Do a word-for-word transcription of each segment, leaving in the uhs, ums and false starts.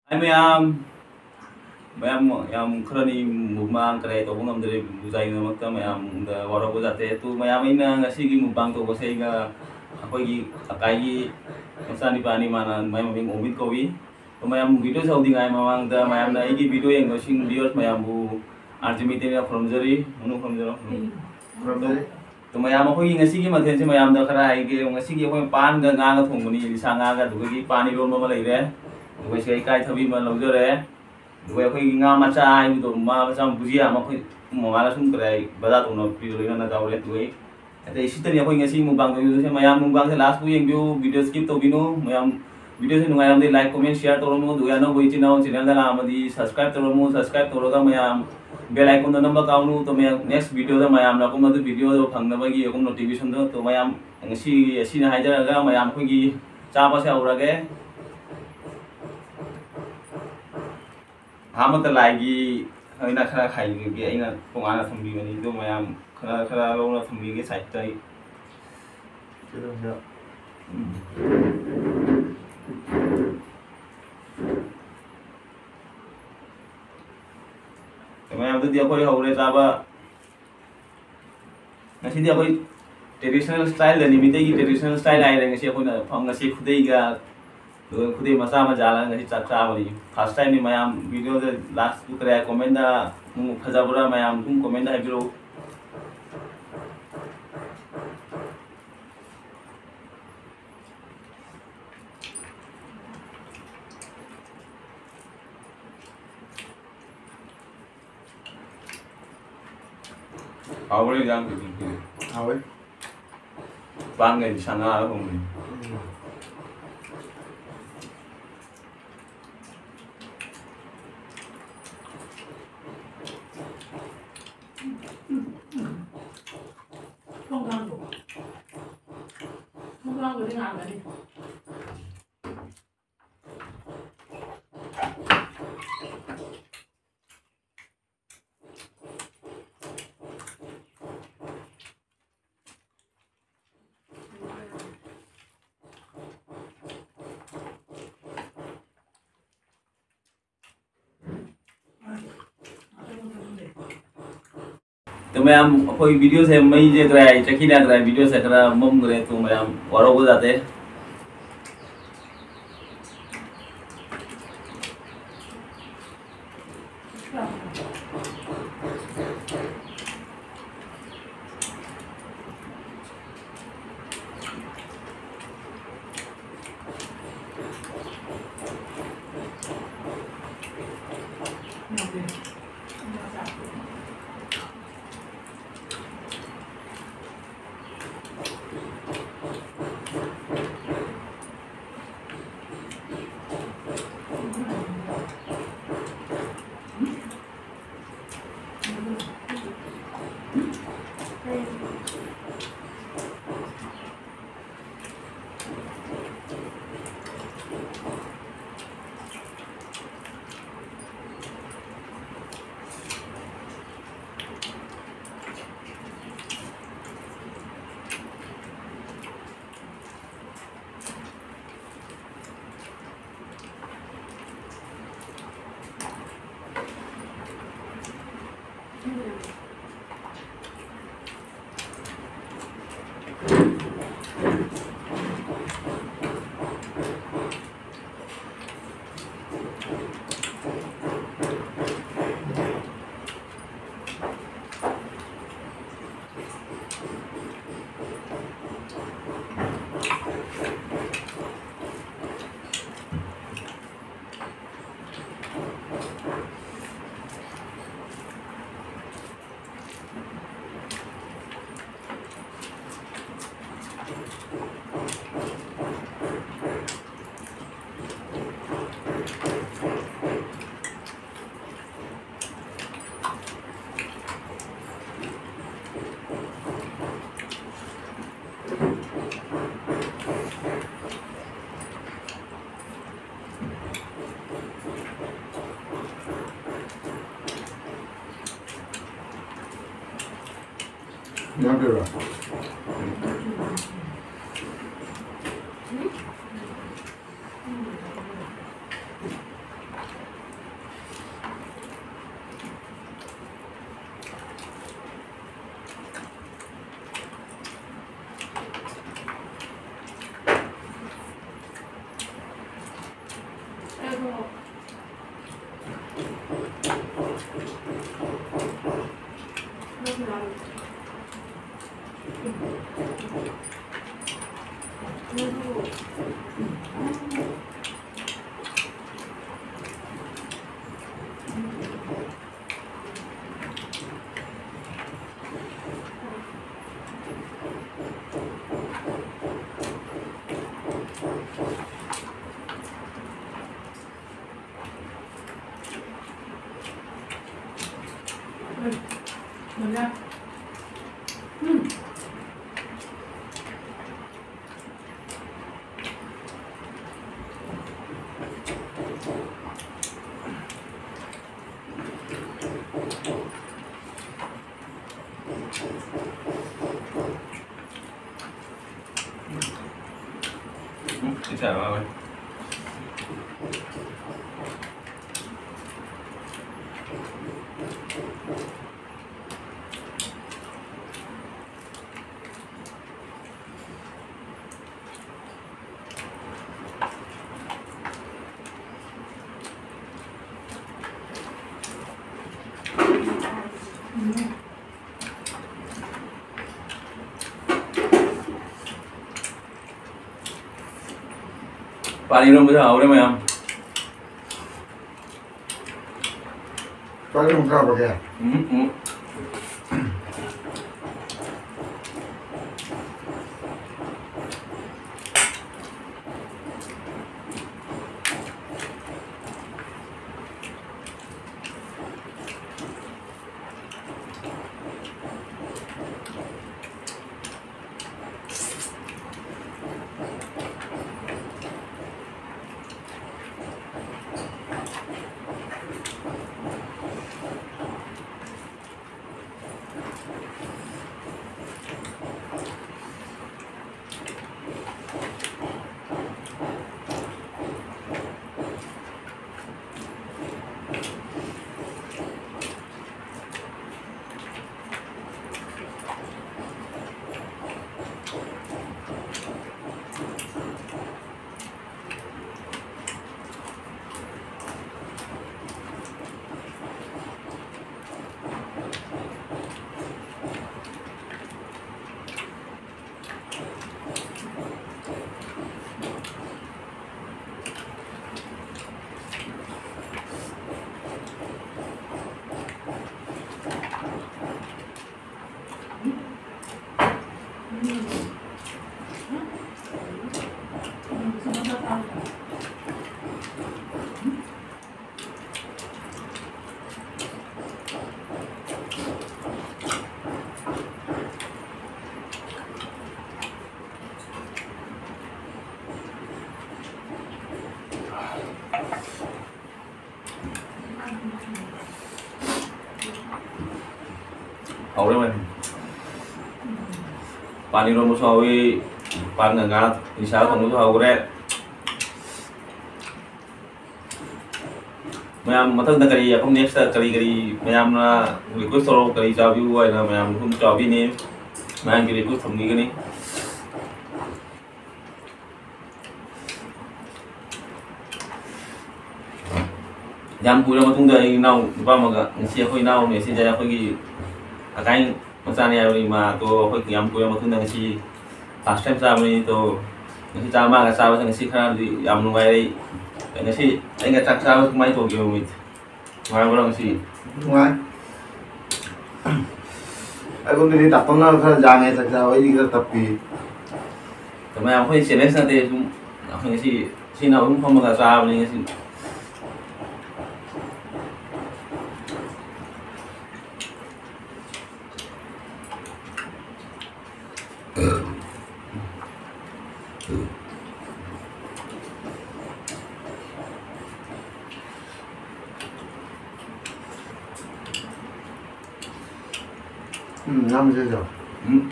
Hi ꯃꯌꯥꯝ, ꯃꯌꯥꯝ ꯌꯥꯝ ꯈꯔꯅꯤ mukbang ꯀꯔꯤ ꯇꯧꯕ ꯉꯝꯗ꯭ꯔꯦ, ꯎꯖꯥꯏꯒꯤꯗꯃꯛꯇ ꯃꯌꯥꯝꯗ ꯋꯥꯔꯧꯕ ꯖꯥꯠꯇꯦ꯫ ꯑꯗꯨ ꯃꯌꯥꯝ, ꯑꯩꯅ ꯉꯁꯤꯒꯤ mukbang ꯇꯧꯕꯁꯦ ꯑꯩꯒ ꯑꯩꯈꯣꯏꯒꯤ ꯀꯀꯥꯏꯒꯤ ꯃꯆꯥꯅꯤꯄꯥꯅꯤ, ꯃꯥꯅ, ꯃꯥꯏ ꯃꯃꯤꯡ ꯑꯣꯃꯤꯠ ꯀꯧꯏ꯫ ꯑꯗꯣ ꯃꯌꯥꯝ, video ꯁꯦ ꯍꯧꯗ꯭ꯔꯤꯉꯩ ꯃꯃꯥꯡꯗ ꯃꯌꯥꯝꯅ, ꯑꯩꯒꯤ video ꯌꯦꯡꯕꯁꯤꯡ, viewers ꯃꯌꯥꯝꯕꯨ ꯑꯥꯔꯖꯤꯃꯤꯇꯦꯅ ꯈꯨꯔꯨꯝꯖꯔꯤ, ꯃꯅꯨꯡ ꯈꯨꯔꯨꯝꯖꯔꯣ꯫ ꯈꯨꯔꯨꯝꯖꯔꯤ꯫ ꯑꯗꯣ ꯃꯌꯥꯝ, ꯑꯩꯈꯣꯏꯒꯤ ꯉꯁꯤꯒꯤ ꯃꯊꯦꯜꯁꯦ ꯃꯌꯥꯝꯗ ꯈꯔ ꯍꯥꯏꯒꯦ꯫ ꯉꯁꯤꯒꯤ ꯑꯩꯈꯣꯏ ꯄꯥꯟꯒ ꯉꯥꯒ ꯊꯣꯡꯕꯅꯤ, ꯏꯂꯤꯁꯥ ꯉꯥꯒ, ꯑꯗꯨꯗꯒꯤ ꯄꯥꯟ ꯏꯔꯣꯟꯕ ꯑꯃ ꯂꯩꯔꯦ, ꯑꯗꯨꯒ ꯁꯤꯗ ꯏꯀꯥꯏ ꯊꯕꯤ ꯑꯃ ꯂꯧꯖꯔꯦ, ꯑꯗꯨꯒ ꯑꯩꯈꯣꯏꯒꯤ ꯉꯥ ꯃꯆꯥ ꯍꯥꯏꯕꯗꯣ, ꯉꯥ ꯃꯆꯥ ꯕꯨꯖꯤꯌꯥ ꯑꯃ ꯑꯩꯈꯣꯏ ꯃꯃꯥꯅ ꯁꯨꯝ ꯀꯗꯥꯏ ꯕꯖꯥꯔ ꯇꯧꯅ ꯄꯤꯔ ꯂꯣꯏꯅꯅ ꯇꯧꯔꯦ꯫ ꯑꯗꯨꯒ ꯑꯇꯩ ꯁꯤꯠꯇꯅꯤ ꯑꯩꯈꯣꯏ ꯉꯁꯤ mukbang ꯇꯧꯕꯤꯕꯁꯦ꯫ ꯃꯌꯥꯝ mukbang ꯁꯦ last ꯐꯥꯎ ꯌꯦꯡꯕꯤꯌꯨ, video skip ꯇꯧꯕꯤꯅꯨ꯫ ꯃꯌꯥꯝ video ꯁꯦ ꯅꯨꯡꯉꯥꯏꯔꯝꯗꯤ like, comment, share ꯇꯧꯔꯝꯃꯨ꯫ ꯑꯗꯨꯒ ꯑꯅꯧꯕ ꯏꯆꯤꯟ ꯏꯅꯥꯎ channel ꯗ ꯂꯥꯛꯑꯝꯃꯗꯤ subscribe ꯇꯧꯔꯝꯃꯨ꯫ Subscribe ꯇꯧꯔꯒ ꯃꯌꯥꯝ bell icon ꯗ ꯅꯝꯕ ꯀꯥꯎꯅꯨ꯫ ꯇꯣ ꯃꯌꯥꯝ next video ꯗ ꯃꯌꯥꯝꯅ ꯑꯀꯨꯝꯕꯗ video ꯗꯣ ꯐꯪꯅꯕꯒꯤ ꯑꯀꯨꯝꯕ notification ꯗꯣ꯫ ꯇꯣ ꯃꯌꯥꯝ ꯉꯁꯤ ꯑꯁꯤꯅ ꯍꯥꯏꯖꯔꯒ ꯃꯌꯥꯝ ꯑꯩꯈꯣꯏꯒꯤ ꯆꯥꯕꯁꯦ ꯍꯧꯔꯒꯦ꯫ ꯑꯍꯥꯟꯕꯗ ꯂꯥꯏꯒꯤ ꯑꯩꯅ ꯈꯔ ꯈꯥꯏꯕꯤꯔꯒꯦ, ꯑꯩꯅ ꯇꯣꯉꯥꯟꯅ ꯊꯝꯕꯤꯕꯅꯤ꯫ ꯑꯗꯨ ꯃꯌꯥꯝ ꯈꯔ ꯈꯔ ꯂꯧꯅ ꯊꯝꯕꯤꯒꯦ side ꯇ ꯑꯩ꯫ ꯀꯩꯅꯣꯗ꯫ ꯎꯝ꯫ ꯃꯌꯥꯝꯗꯨꯗꯤ ꯑꯩꯈꯣꯏ ꯍꯧꯔꯦ ꯆꯥꯕ꯫ ꯉꯁꯤꯗꯤ ꯑꯩꯈꯣꯏ traditional style ꯗꯅꯤ, ꯃꯤꯇꯩꯒꯤ traditional style ꯍꯥꯏꯔꯦ꯫ ꯉꯁꯤ ꯑꯩꯈꯣꯏꯅ ꯐꯪ-, ꯉꯁꯤ ꯈꯨꯗꯩꯒ, ꯑꯗꯨꯒ ꯈꯨꯗꯩ ꯃꯆꯥ ꯑꯃ ꯌꯥꯜꯂꯒ ꯉꯁꯤ ꯆꯥꯛ ꯆꯥꯕꯅꯤ꯫ First time ꯅꯤ ꯃꯌꯥꯝ꯫ Video ꯗ last ꯇꯨ ꯀꯔꯤ ꯍꯥꯏ, comment ꯗ ꯅꯪ ꯐꯖꯕ꯭ꯔꯥ ꯃꯌꯥꯝ ꯑꯗꯨꯝ comment ꯗ ꯍꯥꯏꯕꯤꯔꯛꯎ꯫ ꯍꯥꯎꯕ꯭ꯔꯥ ꯏꯟꯖꯥꯡ ꯈꯨꯗꯤꯡꯁꯦ? ꯍꯥꯎꯋꯦ꯫ ꯄꯥꯟꯒꯗꯤ ꯁꯅꯥꯒ ꯊꯣꯡꯕꯅꯤ꯫ ꯎꯝ꯫ ꯊꯣꯡꯒꯥꯟꯗꯣ꯫ ꯊꯣꯡꯒꯥꯟꯗꯨꯗꯤ ꯉꯥꯟꯒꯅꯤ꯫ ꯑꯗꯣ ꯃꯌꯥꯝ, ꯑꯩꯈꯣꯏ ꯚꯤꯗꯤꯑꯣꯁꯦ ꯃꯩꯁꯦ ꯀꯗꯥꯏ ꯆꯠꯈꯤꯅ ꯀꯗꯥꯏ, ꯚꯤꯗꯤꯑꯣꯁꯦ ꯈꯔ ꯃꯝꯈ꯭ꯔꯦ꯫ ꯑꯗꯣ ꯃꯌꯥꯝ ꯋꯥꯔꯧꯕ ꯌꯥꯗꯦ꯫ ꯌꯥꯗꯣꯏꯔꯣ? ꯎꯝ, ꯁꯤ ꯆꯥꯔꯣ, ꯍꯥꯎꯋꯦ꯫ ꯄꯥꯅꯤ ꯏꯔꯣꯟꯕꯁꯨ ꯍꯥꯎꯔꯦ ꯃꯌꯥꯝ꯫ ꯀꯔꯤ ꯑꯃꯨꯛ ꯆꯥꯕꯒꯦ? ꯎꯝ, ꯎꯝ꯫ ꯍꯥꯎꯔꯦ ꯃꯌꯥꯝ꯫ ꯄꯥꯟ ꯏꯔꯣꯟꯕꯁꯨ ꯍꯥꯎꯋꯤ, ꯄꯥꯟꯒ ꯉꯥ ꯅꯤꯁꯥ ꯊꯣꯡꯕꯁꯨ ꯍꯥꯎꯈ꯭ꯔꯦ꯫ ꯃꯌꯥꯝ ꯃꯊꯪꯗ ꯀꯔꯤ, ꯑꯩꯈꯣꯏ next ꯀꯔꯤ ꯀꯔꯤ ꯃꯌꯥꯝꯅ request ꯇꯧꯔꯛꯑꯣ, ꯀꯔꯤ ꯆꯥꯕꯤꯌꯨ ꯍꯥꯏꯅ ꯃꯌꯥꯝ ꯑꯗꯨꯝ ꯆꯥꯕꯤꯅꯤ, ꯃꯌꯥꯝꯒꯤ request ꯊꯝꯕꯤꯒꯅꯤ꯫ ꯌꯥꯝ ꯀꯨꯏꯔ ꯃꯇꯨꯡꯗ ꯑꯩ ꯏꯅꯥꯎ ꯅꯨꯄꯥ ꯑꯃꯒ, ꯉꯁꯤ ꯑꯩꯈꯣꯏ ꯏꯅꯥꯎꯅꯦ, ꯁꯤꯁꯦ ꯑꯩꯈꯣꯏꯒꯤ ꯑꯀꯥꯏ ꯃꯆꯥꯅꯦ ꯍꯥꯏꯕꯅꯤ꯫ ꯃꯥ ꯑꯗꯣ ꯑꯩꯈꯣꯏ ꯌꯥꯝ ꯀꯨꯏꯔ ꯃꯇꯨꯡꯗ ꯉꯁꯤ first time ꯆꯥꯕꯅꯤ꯫ ꯑꯗꯣ ꯉꯁꯤ ꯆꯥ ꯃꯥꯒ ꯆꯥꯕꯁꯦ ꯉꯁꯤ ꯈꯔꯗꯤ ꯌꯥꯝ ꯅꯨꯡꯉꯥꯏꯔꯦ꯫ ꯉꯁꯤ ꯑꯩꯒ ꯆꯥꯛ ꯆꯥꯕꯁꯦ ꯀꯃꯥꯏꯅ ꯇꯧꯒꯦ, ꯃꯤꯠ? ꯅꯨꯡꯉꯥꯏꯕ꯭ꯔꯣ ꯉꯁꯤ? ꯅꯨꯡꯉꯥꯏ꯫ ꯑꯩꯉꯣꯟꯗꯗꯤ ꯇꯥꯛꯄꯝꯅ ꯈꯔ ꯌꯥꯡꯉꯦ ꯆꯥꯛ ꯆꯥꯕ, ꯑꯩꯗꯤ ꯈꯔ ꯇꯞꯄꯤ꯫ ꯑꯗꯨꯃꯥꯏꯅ ꯑꯩꯈꯣꯏ challenge ꯅꯠꯇꯦ, ꯁꯨꯝ ꯑꯩꯈꯣꯏ ꯉꯁꯤ ꯁꯤꯅ ꯑꯍꯨꯝ ꯐꯝꯃꯒ ꯆꯥꯕꯅꯤ ꯉꯁꯤ꯫ ꯎꯝ, ꯌꯥꯝ ꯁꯤꯁꯨ꯫ ꯎꯝ,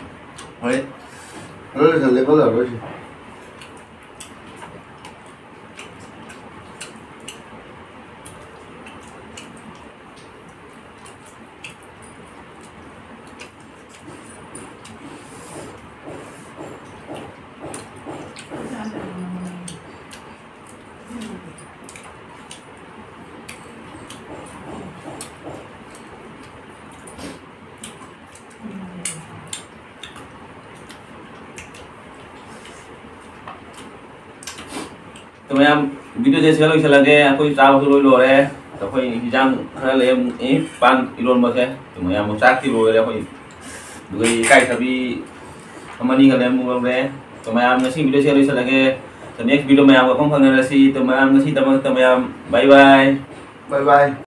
ꯍꯣꯏ꯫ ꯑꯗꯨ ꯂꯣꯏꯁꯜꯂꯦ, ꯄꯜꯂꯔꯣꯏ ꯁꯤ꯫ ꯑꯗꯣ ꯃꯌꯥꯝ, video ꯁꯦ ꯁꯤꯗ ꯂꯣꯏꯁꯤꯜꯂꯒꯦ꯫ ꯑꯩꯈꯣꯏ ꯆꯥꯕꯁꯨ ꯂꯣꯏ ꯂꯣꯏꯔꯦ꯫ ꯑꯗꯣ ꯑꯩꯈꯣꯏ ꯍꯤꯟꯖꯥꯡ ꯈꯔ ꯂꯩꯔꯝꯃꯤ, ꯄꯥꯟ ꯏꯔꯣꯟꯕꯁꯦ꯫ ꯑꯗꯣ ꯃꯌꯥꯝ ꯆꯥꯛꯇꯤ ꯂꯣꯏꯔꯦ ꯑꯩꯈꯣꯏ꯫ ꯑꯗꯨꯒ ꯏꯀꯥꯏꯊꯕꯤ ꯑꯃꯅꯤꯒ ꯂꯩꯔꯝꯃꯨꯔꯦ꯫ ꯑꯗꯣ ꯃꯌꯥꯝ, ꯉꯁꯤ video ꯁꯤꯗ ꯂꯣꯏꯁꯤꯜꯂꯒꯦ꯫ ꯑꯗꯣ next video ꯃꯌꯥꯝꯒ ꯃꯐꯝ ꯐꯪꯅꯔꯁꯤ꯫ ꯑꯗꯣ ꯃꯌꯥꯝ, ꯉꯁꯤꯗꯃꯛꯇ ꯃꯌꯥꯝ bye bye꯫ Bye bye꯫